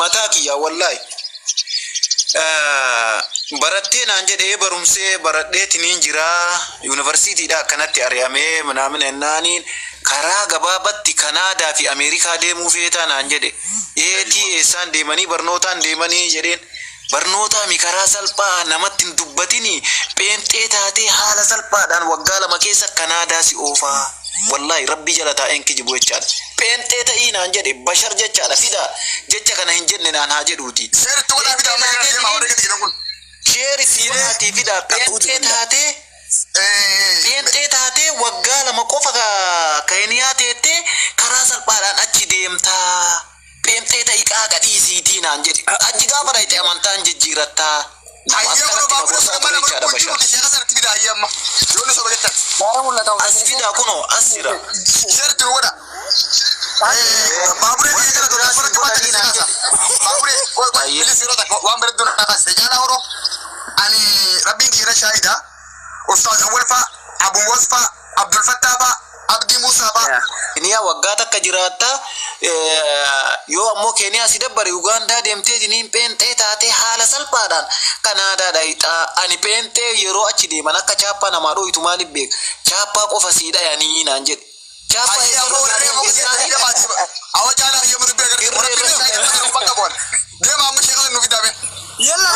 Mataa kiyya wallaahi. Barattee naan jedhee, barumsee baradheetiniin jira, yuunivarsiitiidha akkanatti ari'amee manaamina ennaaniin, karaa gabaabatti Kanaadaa fi Ameerikaa deemuu feetaa naan jedhe. Eetii, eessaan deemanii barnootaan deemanii jedheen. Barnootaami, karaa salphaa namatti hin dubbatini, pheenxee taatee haala salphaadhaan waggaa 2 keessa Kanaadaa si oofaa. Wallaahi Rabbii jala taa'een kijibu jechaadha. Pheenxee ta'ii naan jedhe Bashar jechaadha. Fidaa, jecha kana hin jenne naan haa jedhuuti. Share itti godhaa, fidaa, amma kana deemaa warra gadi jedhan kun. Share itti godhaatii fidaa, pheenxee taatee waggaa 2 qofa Keeniyaa teettee karaa salphaadhaan achi deemtaa. Pheenxee ta'ii qaaqa dhiisiitii naan jedhe. Achi gaafa dhayxe amantaan jijjiirattaa. Nama Hayyee akkanatti na baabura gorsaa mana ture jechaadha mana Bashar. jiruuti sheeka sanatti fidaa hayyee amma. Yoo nu soba jettan. Gaara mul'ata. As fidaa, kunoo as jira. Share itti nu godha. Baaburee biyya kana Biraa ture siin bara waan godhanii naan takka jedhe. Baaburee qoy qoy. Hayyee. Bilis yeroo takka waan bareedduu na kaasite caalaa horoo. Ani Rabbiin kiyya shaahida. Ustaaz Awwal faa, Abu Moos faa, Abdul Fattaa faa, Abdii Muusaa faa. Keeniyaa waggaa takka jiraatta, yoo ammoo Keeniyaa si dabbare Ugaandaa deemtee isiniin pheenxee taatee haala salphaadhaan Kanaadaa dhayxaa. Ani pheenxee yeroo achi deeman akka chaappaa namaa dhoytu maaliif beeka? Chaappaa qofa sii dhayanii naan jedhe. Chaappaa Hayyee ammoo warra reefu eessarra deemaati. Awa caalaa hayyee dubbii agartee irree Rabbiin irra shaahida bakka bu'an. Deema amma sheeka nu fidaa bee. Yalla.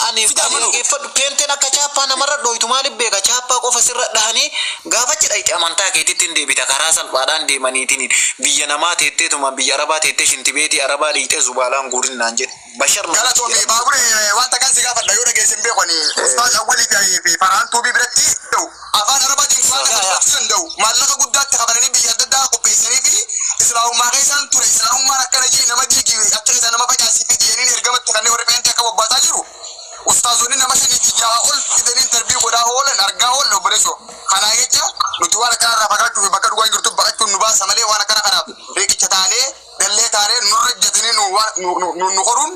Ani dhaggeeffadhu, pheenxeen akka chaappaa namarra dhoytu maaliif beeka? Chaappaa qofa sirra dhahanii gaafa achi dhayxe amantaa keetitti hin deebita. Karaa salphaadhaan deemaniitiin biyya namaa teetteetuma, biyya arabaa teettee shintibeetii arabaa dhiqxee zubaalaan guurin naan jedhe Bashar namichi Galatoomi. jedhamu. Baaburee, wanta kan si gaafadha, yoo dhageesse hin beeku, ani Ustaaz Awwalii fi Farhaan Tuubii biratti afaan Arabaatiin waan Yaa yaa. dubbachuu danda'u maallaqa guddaatti kafalanii biyya adda addaa qopheessanii fi islaamummaa keessaan ture, islaamummaan akkana jee nama diigi, achi keessaa nama facaasii fi jedhanii ergamatti kanneen warri pheenxee akka bobbaasaa jiru. Ustaazonni nama shanii fi jaha ol fidanii interview godhaa oolan argaa oolan, obboleessoo. Kanaa jecha nuti waan akkana irraa fagaachuu fi bakka dhugaan jirtu baqachuun nu baasa malee waan akkana kanaaf riqicha taanee, dallee taanee nurra ejjetanii nu waan nu nu qoruun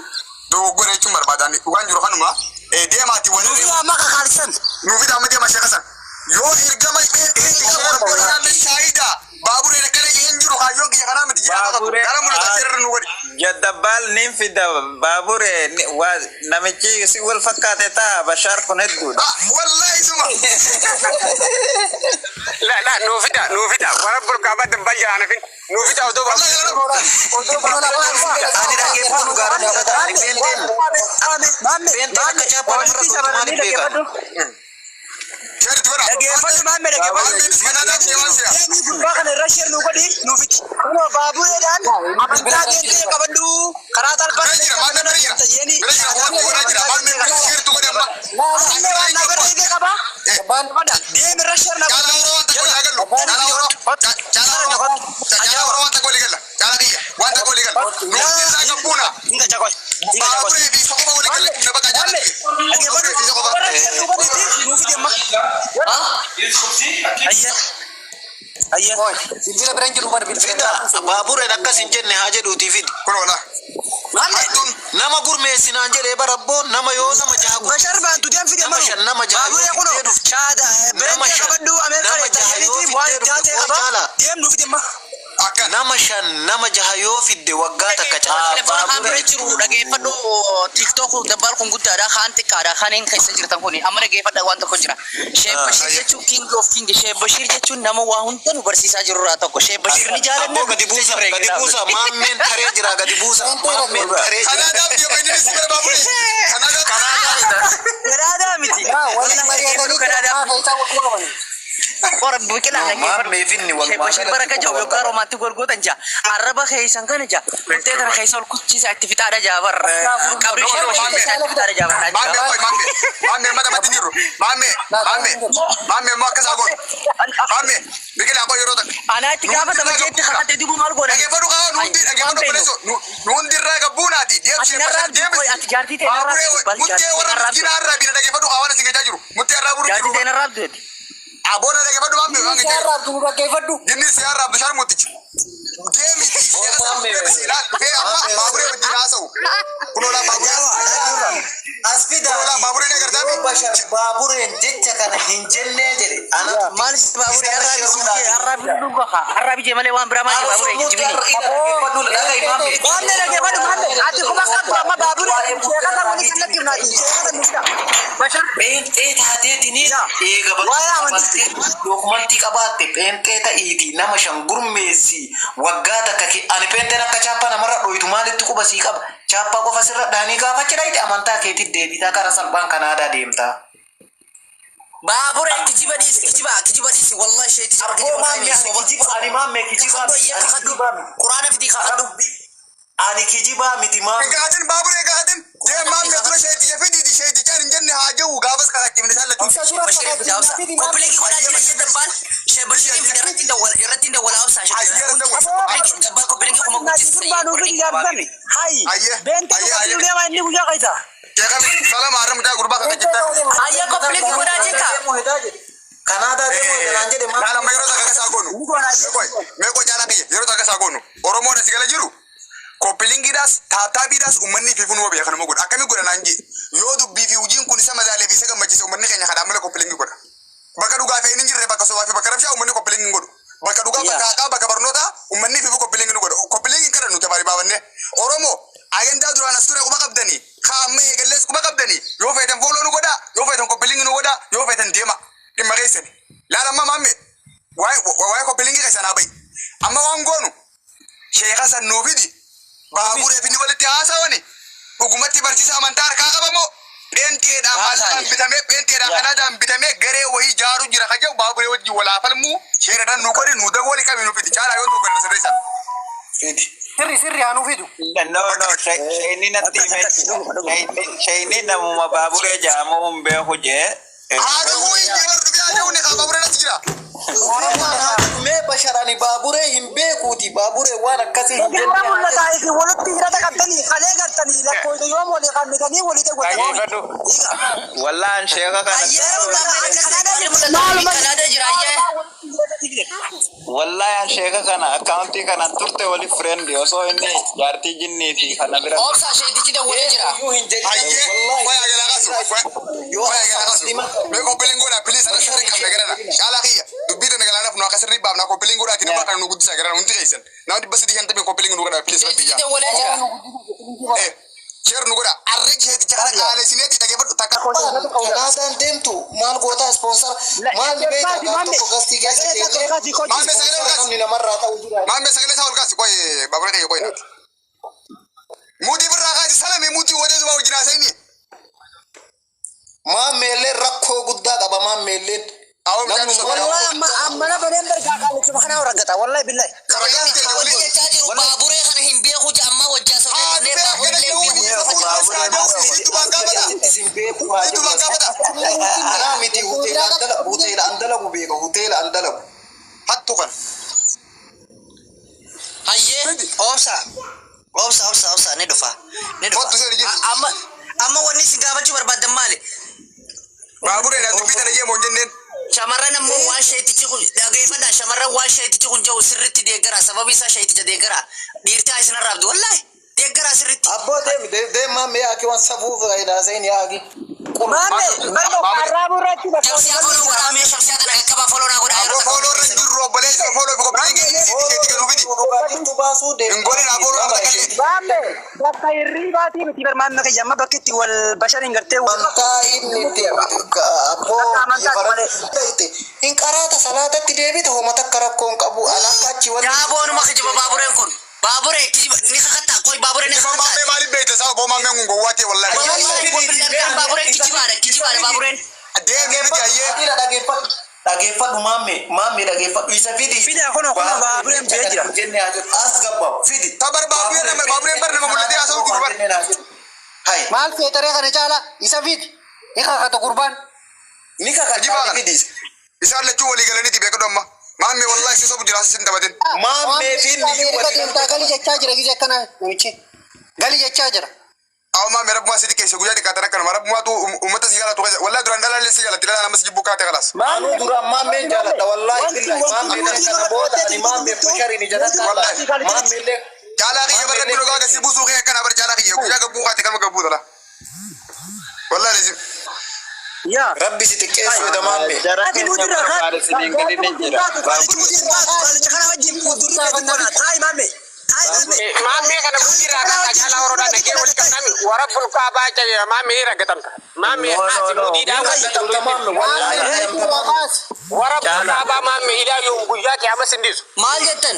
dogoggora jechuun barbaadan. Dhugaan jiru kanuma deemaati Nuuf waliin. fidaa amma kakaalsan. Nuuf fidaa amma, deema sheeka san. Yoo ergama shaahida baabureen akkana jeen jiru, kaayyoon kiyya kanaa miti jedhaa. Baaburee gara mul'ata seerri nu godhi. Jaddabaal nin fida baabure waa namichi si wal fakkaate ta'a Bashaar kun hedduudha. Wallahi suma. La la, nuu fida, nuu fida, warra burqaa dabbal jiraana fin nuu fida odoo Wallahi Ani dhaggeeffadhu, gaara mul'ata. Ani pheenxeen akka chaappaa namarra dhoytu maaliif beeka? Seerri godha. Dhageeffadhu maamme, dhageeffadhu. Kanaadaa deemaa jira. Deemii gurbaa kana irra share nuu godhi, nuuf fidi. Kunoo baabureedhaan amantaa deemtee qabadhu, karaa salphaa Bira jira, maal bira jira. jeeni. Bira jira, waan godhaa jira. Maal share tu godhe amma. Ammallee waan na barreesse qaba. Deemi, irra share na Caalaa horoo, waan takka walii gallu. Caalaa horoo. Caalaa horoo. Caalaa horoo, waan takka walii galla. Caalaa kiyya. Waan takka walii galla. Nu wanti isaa qabbuuna. Hinga jakoy. Hinga jakoy. Baaburee fi isa qofa walii galla. Na bakka caalaa kiyya. Baaburee fi isa qofa. Warra share nuu godhiiti nuuf fidi amma. Ayya. Ayya. Bilbila bira hin jiru bara bilbila. Fida, baabureen akkas hin jenne haa jedhuutii fidi. Kun wala. Maamme. Hattuun. Nama gurmeessinaan jedhee bara nama yoo nama jaha Bashar baantu deem fidi nama amma. shan, nama jaha yoo Baaburee kunoo fiddee dhufte shaada nama beentee shan qabadhu Ameerikaa nama jaha yoo jeeniiti waan fiddee dhufte taatee koo qaba. caalaa Deem, nuuf fidi amma. Akkan. Nama shan, nama jaha yoo fidde waggaa takka caalaa. Telefoona kaan bira jiru dhageeffadhu. TikTok dabbaal kun guddaadha, kaan xiqqaadha, kaan hin keessa jirtan kun amma dhageeffadha, waan tokko jira. Sheek Bashir jechuun king of king. Sheek Bashir jechuun nama waa hunda nu barsiisaa jirurraa tokko. Sheek Bashir ni jaalanna. Abboo, gadi buusa, gadi buusa, maammeen taree jira, gadi buusa, maammeen taree jira. Kanaadaaf deema inni si bira baaburee. Kanaadaaf. Kanaadaa miti. Waliin mari'atanii qaban. Qora biqilaa dhageeffadhu. Maammee finni Sheek walumaa Bashir galatti baraka jiru yookaan romaantii golgootan jaa. Arraba keessan kana jaa. Murtee kana keessa ol kuchiisa itti fixaadha jaa bar. Qabrii Sheek Bashir keessa itti fixaadha jaa bar. Maammee qoy, maammee. Maammee mata matti jiru. Maammee, maammee. Maammee immoo akkas haa goonu. Maammee biqilaa qoy yeroo takka. Anaa itti gaafatama jeetti kakate dibuu maal goona? Dhageeffadhu kaa, nu hundi dhageeffadhu, obboleessoo, nu hundi irraa gabbuunaati. Deem. Ati narraa abdii, ati jaartii ta'e narraa Baaburee abdii, bal muttee jaartii warra narraa miskiinaa irraa bina, dhageeffadhu kaa waan isin gechaa jiru. Muttee irraa buru Jaartii jiru. ta'e narraa abdeeti. Aboona, dhageeffadhu maammee waan gechaa jiru. Dhaggeeffadhu. Jinni si harraa Abdushaar Muttichi. Deemiti seera sana deemisi ilaal dhufee amma baaburee wajjin haasa'u. Kunoo laa baaburee. As Kunoo laa baaburee ni agartaami. Bashar baabureen jecha kana hin jennee jedhe. Anatu Maal baaburee arraa dhuga arraa bijee malee waan biraa maal baaburee kijibini. Maamne dhaggeeffadhu maamne. Ati kuma qabdu amma baaburee sheekata waliin kan natti himnaati. Sheekata nu fida. Bashar. Pheenxee taateetini eega Waa'ee amantii. Dokumentii qabaatte pheenxee ta'iiti nama shan gurmeessi waggaa takka ani pheenxeen akka chaappaa namarra dhoytu maalitti quba sii qaba chaappaa qofa sirra dhahanii gaafa cidha amantaa keetti deebitaa karaa salphaan Kanaadaa deemtaa. Baaburee kijiba dhiisi kijiba kijiba dhiisi wallahi sheeti Abboo maammee ani kijiba ani maammee kijiba ani kijiba Quraana fidii kakadhu. Ani kijibaa miti maammee. Hin kakatin baaburee hin kakatin. Jee maammee dura sheeticha fidiiti sheetichaan hin jenne haa jiru gaafas kakachifne isaan lachuu. Koppileenkii godhaa jira ishee dabbaan ishee bashirin fide irratti dawwala irratti dawwala obsaa ishee dabbaan koppileenkii kuma guddisa. Sirbaa nuuf yaabame. Hayi. Beente nu deema inni guyyaa qaita. Sheekha salama har'a mucaa gurbaa kakachiftan. Ayyaa koppileenkii godhaa jirta. Kanaadaa deemuu eegalaan jedhe Laala amma yeroo takka isaa goonu. Meeqoo caalaa kiyya yeroo takka isaa goonu. Oromoon as gala jiru. Koppilingiidhaas taaptaabiidhaas uummanni fi funuu beekan nama godha. Akkami godha naan jee. Yoo dubbii fi hojiin kun isa madaalee fi isa gammachiise uummanni keenya kadhaan malee koppilingii godha. Bakka dhugaa fi hin jirre bakka sobaa fi bakka rabshaa uummanni koppilingii godhu. Bakka dhugaa bakka haqaa bakka barnootaa uummanni fi koppilingii nu godha. Koppilingii kana nuti barii baafannee. Oromoo agandaa duraan as ture quba qabdanii kaa'amee eegallees quba qabdanii yoo feetan fooloo nu godhaa yoo feetan koppilingii nu godhaa yoo feetan deema dhimma keessani. Laala amma maamme waa'ee koppilingii keessan haa bahi. Amma waan goonu sheeka san nuu fidi baaburee fi inni walitti haasawani dhugumatti barsiisa amantaa harkaa qabamoo pheenxeedhaan maallaqaan bitamee pheenxeedhaan kanaadhaan bitamee garee wayii jaaru jira ka jedhu baaburee wajjin walaa falmuu sheeradhaan nuu godhi nuu dawwali qabi nuu fidi caalaa yoo nuu godhi sirreessa. Fidi. Sirri sirri haa nuu fidu. No, no, shayni natti hime. Shayni namuma baaburee jedhamu hin beeku jee. Haa dhufuu hin jee barri haa jedhu ni kaa baaburee natti jira. Mee Bashar ani baaburee hin beekuuti baaburee waan akkasii hin Irra mul'ataa isin walitti hidhata qabdanii kalee gartanii lakkoofsa yoom walii qabnitanii walii Dhageeffadhu. ta'e. Wallaan sheeka kana. Kanaadaa jira ayyee. Wallahi sheeka kana akkaawuntii kana turte wali friend osoo inni jaartii jinnii fi kana bira. Obsaa sheetichi dawwalee jira. Iyyuu hin jedhin. Ayyee waa'ee agalaa kaasu waa'ee agalaa kaasu mee koppiliin godhaa piliis ana sirrii qabna garana caalaa kiyya dubbii tana galaanaaf nu akka sirrii baafna koppiliin godhaati nama kana nu guddisaa garana hundi keessan nama 350 koppiliin nu godhaa piliis rabbi Sheetichi yaa. dawwalee jira. Sheer nu godhaa arri sheeticha kana qaalesineeti dhageeffadhu takka. Kanaadaan deemtu maal gootaa ispoonsar maal ni beektaa gaaf tokko gastii keessa teessee Maammee sagalee ol kaasi. namni namarraa ta'u jira. Maammee sagalee isaa ol kaasi qoy baaburee kiyya qoy naati. Muutii birraa kaasi salame muutii wadee duwaa wajjin haasa'ini. Maammeelleen rakkoo guddaa qaba maammeelleen. Awwa bishaan Namni isa Wallahi amma amma na baneen bargaa qaalichuma kana horangata wallahi billahi. Kabajaan ta'e waliin. Jechaa jiru baaburee kana hin beeku je amma wajjaa Haa sobee dhufee akkana baaburee jiru beeku. isa fuudhee isaa da'u isiitu waan gaafata. Isin beeku haa Isiitu waan gaafata. Anaa miti hoteela an dalagu beeka hoteela an dalagu. Hattu kana. Ayyee obsa obsa obsa obsa ni dhufa ni dhufa. Kottu seeni jirti. Amma amma wanni isin gaafachuu barbaaddan maali? Baabureedhaan dubbii tana jee moo hin jenneen. Shamarran ammoo waan sheetichi kun dhageeffadhaa shamarran waan sheetichi kun jedhu sirriitti deeggara sababi isaa sheeticha deeggara dhiirtaa isin arraabdu wallahi deeggara sirriitti. Abboo deemi deemi maammee yaaki waan safuu faayidaa seen yaaki. Maamme barga arraabuu irratti bakka Shamsiyaa foloo godhaa mee shamsiyaa tana qaqqabaa foloo naa godhaa Aboo yeroo fooloo irra hin jirru obboleessa fooloo fi koppiliingii sheeticha nuu fidi. Dhugaatiitu baasuu deemi. Hin godhin aboo nama takka Maamme bakka hirriibaatii miti bar maamme kiyya amma bakki itti wal bashariin gartee wal Amantaa inni itti abboo Akka amantaati malee. hin qaraata salaatatti deebite homa takka rakkoo hin qabu alaaf achi wanni. Yaaboonuma kijiba baabureen kun baaburee kijiba ni kakattaa qoy baaburee ni Ifa kakattaa. maammee maaliif beekta sababa boo maammeen kun gowwaa ta'e wallaahi. Wallahi baabureen kijibaadha kijibaadha baabureen. Deemee miti ayyee. Dhiira dhageeffadhu. Dhageeffadhu maammee maammee dhageeffadhu isa fidi. Fida kunoo kunoo baabureen bee jira. Jennee haa jedhu as gabbaabu fidi. Tabar baabureen nama baabureen bar nama mul'atee haasa'u jiru bar. Hai. Maal feetaree kana caala isa fidi. Ni kakata gurbaan. Ni Kijibaa kakattaa kana. fidi. Isaan lachuu walii galaniiti beekadhu amma. Maammee wallaahi si sobu jira sin taphatin. Maammee fi inni Ameerika deemtaa gali jechaa jira gise akkana namichi. Gali jechaa jira. Awwa maammee rabbumaa si xiqqeesse guyyaa xiqqaatan akkanuma rabbumaatu uummata si jaalatu keessa wallaahi duraan dhalaallee si jaalatti dhalaa namas jibbuu kaate kalaas. Anuu duraan maammeen jaaladha wallaahi billahi maammeen kana booda ani maammee bashariin ija takka Wallaahi. maammeellee Caalaa kiyya bara rabbi dhugaa gasii buusuu kee akkana bar caalaa kiyya guyyaa gabbuu kaate kanuma gabbuu tala. Wallaahi lazim. Yaa. Rabbi si xiqqeessuu dha maammee. Jara Ati keenya mudirra kaan. barbaade isiniin gadi ni jira. Qaalichi mudirra qaalicha kana wajjin mudurri keetti godha. Taa'i maammee. Taa'i maammee. Maammee kana mudirraa kan caalaa horoodhaan dhagee wal qabnami wara bulkaa baay'ee maammee ni raggatamta. Maammee No, no, haati no. mudiidhaa wal Raggatamta maammee wallaahi raggatamta. Wara bulkaa baa maammee ilaa yoom guyyaa kiyama sindisu. Maal jettan?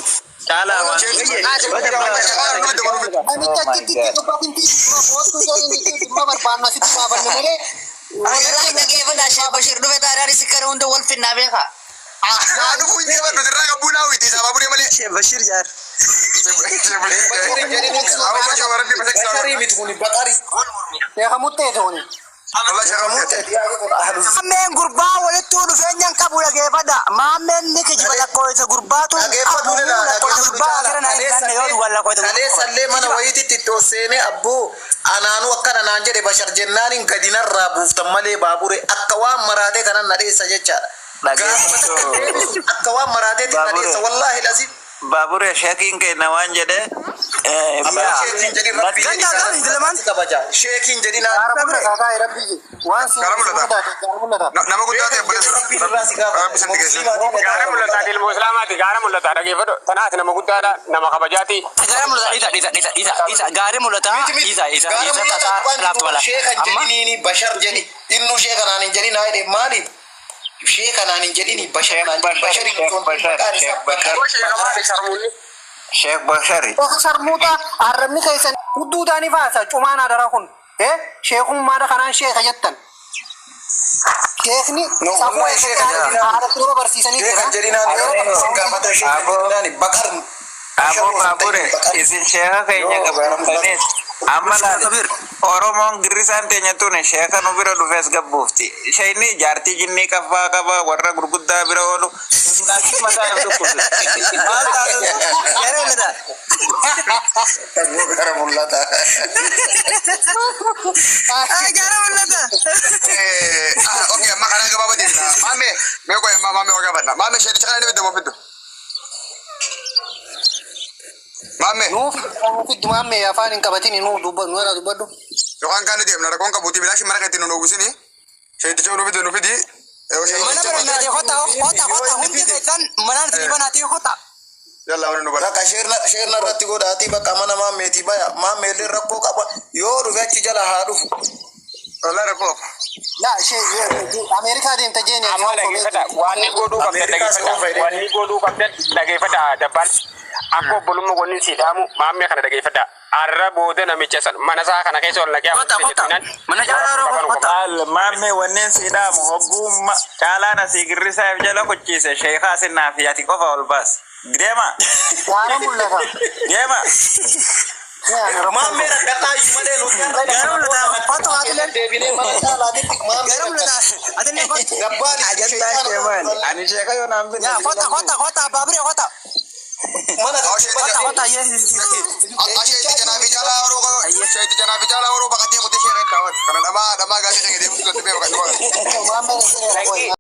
Caalaa waan. Haati mudiidhaa wal Namicha achitti itti dubbatinti kootu jedhanii dhimma barbaannu asitti baafanne malee. Wallahi dhageeffadhaa Sheekh Bashir dhufe taanaan isin kana hunda wal finnaa beekaa. Yaa dhufuu hin deeman nuti irraa qabbuu naa witi isaa baaburee malee. Sheekh Bashir jaar. Basharii miti kuni baqari. Sheekha mutteete kuni. Maammeen gurbaa walitti dhufeenyaan qabu dhageeffadha. Maammeen ni kijiba lakkoofsa gurbaatu Dhageeffadhu qabu lakkoofsa gurbaa akira na hin ganne yoo dhugan lakkoofsa gurbaa. Kaleessallee mana wayiititti itti ol seenee abboo anaanuu akkana naan jedhe bashar jennaaniin gadi narraa buuftan malee baabure akka waan maraatee kanan na dheessa jechaadha. Gaafa takka deebisu akka waan maraateetti na dheessa wallaahi lazim. Baabure sheekiin keenya waan jedhe. Amma sheekiin jedhin rabbii Ganda ganda ilamaan. kabaja. Sheekiin jedhin Gaara mul'ata taa'e rabbii. Waan si Gaara mul'ata. Gaara mul'ata. Nama guddaa ta'e Rabbiin irraa si gaafata. Rabbi sin xiqqeesse. Gaara mul'ataa ilmoo islaamaati gaara mul'ataa dhageeffadhu. Tanaati nama guddaadha nama kabajaati. Gaara mul'ataa isa isa isa isa isa gaara mul'ataa isa isa Gaara isa mul'ataa tasaa laaftu bala. Sheekan Amma jedhiniini bashar jedhi. Innu sheekanaan hin jedhin haa jedhe maaliif? Sheekanaan hin jedhini bashar naan jedhi. Bashar hin Bashar, Sheekh Bashar. Sheekh Bashari. Sheekha sharmuuta arrabni keessan hudduudhaan baasa cumaan adara kun. Sheekummaadha kanaan sheeka jettan. Sheekni No, safuu wallahi sheeka jedhinaan. haadha nama barsiisanii jira. Sheekan jedhinaan isin gaafata sheekan jedhinaani bakar. Aboo baabure isin sheeka keenya gabbuuftanis amma laali Oromoon girrisaan teenya tuni sheeka nu bira dhufees gabbuufti. Isheenni jaartii jinnii qaffaa qaba warra gurguddaa bira oolu. Laakiin mataa nama dhukkubsu. Maal taatu? Gaara mul'ataa. Gara mul'ata. Gaara mul'ataa. Okay, amma karaa gabaabaa deemna. Maammee, mee qoy amma maammee waa gaafanna. Maammee sheeticha kana ni fidda moo fiddu? Maammee, Nuuf fiddu maammee afaan hin qabatin nuuf dubbadhu nu irraa dubbadhu. yookaan kaan ni deemna rakkoon qabuuti bilaashi mana keetti nu dhowwisini. Sheeticha nu fiddu nu fidi. Mana barannaa kota kota kota hundi keessan manaan isin banaatii kota. Yalla wani nu bara. Bakka sheerna irratti godhaatii bakka mana maammeetii baya maammeellee rakkoo qaba yoo dhufe achi jala haa dhufu. Wallahi rakkoo qaba. Laa ishee Ameerikaa deemta jeeni. Amma dhageeffadha waan inni godhuu qabdan Ameerikaas dhageeffadha qofa waan inni godhuu qabdan dhageeffadha dabbaan akka obbolummaa wanni si dhaamu maammee kana dhageeffadha. Arra booda namicha san mana isaa kana keessa ol naqee Kota kota. Mana caalaa yeroo kota. Maal maammee wanneen si dhaamu hogguu caalaan asii girrisaaf jala kuchiise sheekaa sinnaa fi ati qofa ol baas. Deema. Gaara mul'ata. Deema. Maammee rakkadhaa iyyuu malee nuti har'a Gaara mul'ataa. Kota atileen. deebinee mana caalaatitti maammee Gaara mul'ataa. Atileen kota. gabbaan Ajandaa kee maali? Ani sheeka yoo naan binne. Yaa kota kota kota baabure kota. mana Kota kota yee. Sheeticha naa fi caalaa yeroo sheeticha naa fi caalaa yeroo baqatee kutee sheekee kaawwate. Kana dhamaa dhamaa gaasee dhagee deemuu danda'ee baqatee. Maammee